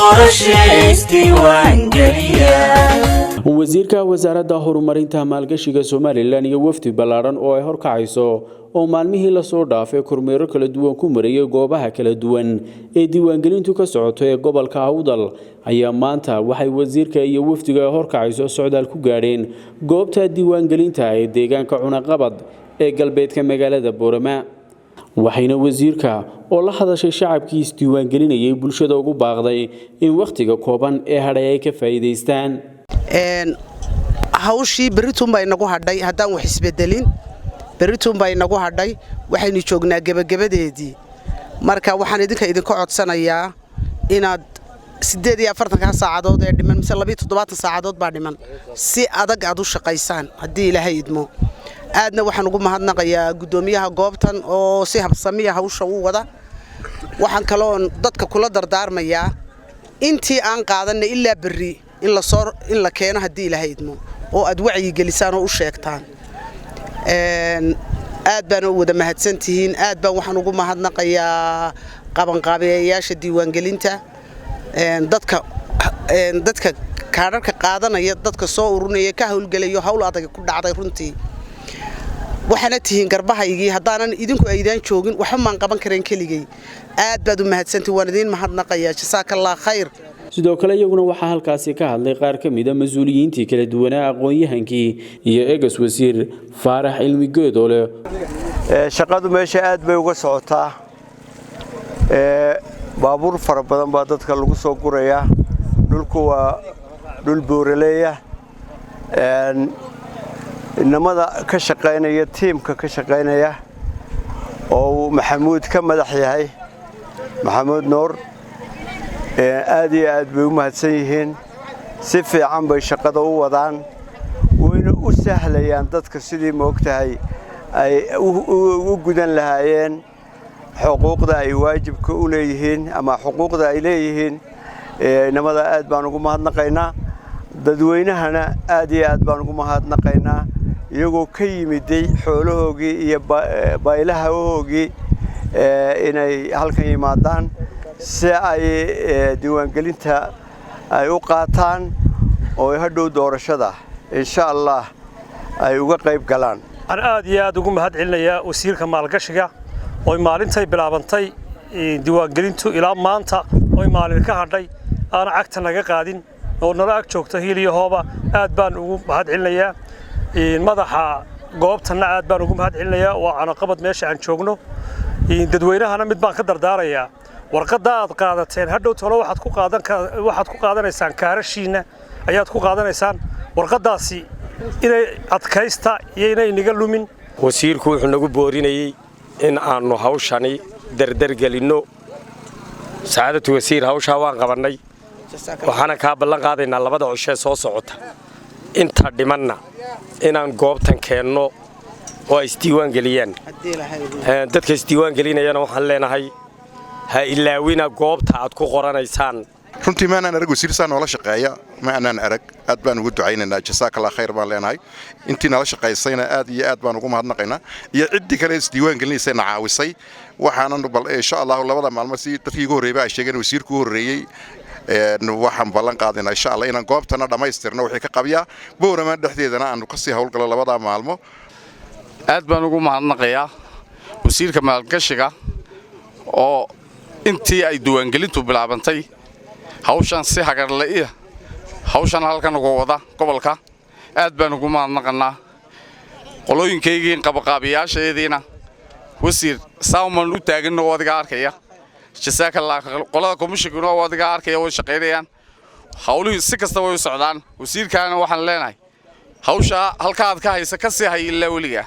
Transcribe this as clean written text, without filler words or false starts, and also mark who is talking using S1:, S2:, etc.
S1: Doorashe isdiiwaangeliya.
S2: Wasiirka Wasaaradda Horumarinta Maalgashiga Somalilan iyo wafdi ballaadhan oo ay horkacayso oo maalmihii lasoo dhaafay kormeero kala duwan ku marayay goobaha kala duwan ee diiwaangelintu ka socoto ee gobolka Awdal ayaa maanta waxay wasiirka iyo wafdiga ay horkacayso socdaal ku gaadheen goobta diiwaangelinta ee deegaanka Cunaqabad ee galbeedka magaalada Boorama. Waxayna wasiirka oo la hadashay shacabkii isdiiwaangelinayay bulshada ugu baaqday in wakhtiga kooban ee hadhay ay ka faa'iidaystaan.
S3: Hawshii berrituunbaa inagu hadhay haddaan wax isbedelin. Berrituunbaa inagu hadhay, waxaynu joognaa gebagabadeedii. Marka waxaan idinka idinka codsanayaa inaad 48-kaa saacadood ee dhiman, mise 72 saacadood baa dhiman, si adag aad u shaqaysaan haddii Ilaahay idmo. Aadna waxaan ugu mahadnaqayaa guddoomiyaha goobtan oo si habsamiya hawsha u wada. Waxaan kaloon dadka kula dardaarmayaa intii aan qaadanna ilaa berri in lasoo in la keeno haddii Ilaahay idmo, oo aad wacyi gelisaan oo u sheegtaan. Aad baana u wada mahadsantihiin. Aad baan waxaan ugu mahadnaqayaa qabanqaabiyayaasha diiwaangelinta, dadka kaadharka qaadanaya, dadka soo ururinaya, ka howlgelayo. Hawl adag ku dhacday runtii. Waxaana tihiin garbahaygii. Haddaanan idinku aydaan joogin, waxba maan qaban kareen keligay. Aad baad u mahadsantihin, waan idiin mahadnaqayaa. Jasaakallah khayr.
S2: Sidoo kale iyaguna waxaa halkaasi ka hadlay qaar ka mid a mas-uuliyiintii kala duwanaa, aqoon-yahankii iyo egas wasiir Faarax Cilmi Geedoole.
S4: Shaqadu meesha aad bay uga socotaa. Baabuur fara badan baa dadka lagu soo gurayaa. Dhulku waa dhul buuraleeya. Inamada ka shaqaynaya, tiimka ka shaqaynaya oo uu Maxamuud ka madax yahay, Maxamuud Nuur, aad iyo aad bay u mahadsan yihiin. Si fiican bay shaqada u wadaan, wayna u sahlayaan dadka sidii, moogtahay, ay u gudan lahaayeen xuquuqda ay waajibka u leeyihiin ama xuquuqda ay leeyihiin. Inamada aad baan ugu mahadnaqaynaa. Dadweynahana aad iyo aad baan ugu mahadnaqaynaa, iyagoo ka yimiday xoolahoogii iyo baylahahoogii inay halkan yimaadaan si ay diiwaangelinta ay u qaataan oo hadhow doorashada, insha Allah, ay uga qayb galaan.
S5: Waxaan aad iyo aad ugu mahad celinayaa wasiirka maalgashiga oy maalintay bilaabantay diiwaangelintu ilaa maanta oy maalin ka hadhay aana cagta naga qaadin oo nala ag joogta hiil iyo hooba. Aad baan ugu mahad celinayaa. Madaxa goobtanna aad baan ugu mahad celinayaa. Waa Canaqabad meesha aan joogno. Dadweynahana mid baan ka dardaarayaa: warqadda aad qaadateen hadhow tolo waxaad ku qaadanaysaan kaarashiinna ayaad ku qaadanaysaan. Warqaddaasi inay adkaysta iyo inay naga lumin.
S6: Wasiirku wuxuu nagu boorinayey in aannu hawshani dardargelinno. Sacaadatu wasiir, hawshaa waan qabannay, waxaana kaa ballan qaadaynaa labada coshee soo socota inta dhimanna inaan goobtan keenno oo ay isdiiwaan geliyaan. Dadka isdiiwaan gelinayana waxaan leenahay, ha ilaawina goobta aad ku qoranaysaan.
S7: Runtii maanaan arag wasiir saa noola shaqeeya, ma aanaan arag. Aad baan ugu ducaynaynaa, jasaakallah khayr baan leenahay. Intii nala shaqaysayna aad iyo aad baan ugu mahadnaqaynaa, iyo ciddii kale isdiiwaan gelinaysay na caawisay. Waxaanan bal insha Allahu labada maalmo, si dadkii ugu horreeyba ay sheegeen, wasiirku u horreeyey, waxaan ballan qaadaynaa, insha Allah, inaan goobtana dhammaystirno wixii ka qabyaa, Boorama dhexdeedana aanu kasii howlgallo labadaa maalmo.
S8: Aad baan ugu mahadnaqayaa wasiirka maalgashiga oo intii ay diiwaangelintu bilaabantay hawshan si hagarla'iya hawshan halkan uga wada gobolka. Aad baan ugu mahadnaqannaa qolooyinkaygii qabaqaabiyaashaediina. Wasiir, saaumaan u taaganno oo adiga arkaya. Jasaakallah. Qolada komishinkuna oo adiga arkaya, way shaqaynayaan, hawlihii si kasta way u socdaan. Wasiirkaana waxaan leenahay, hawshaa halka aad ka haysa ka sii hay ilaa weligaa.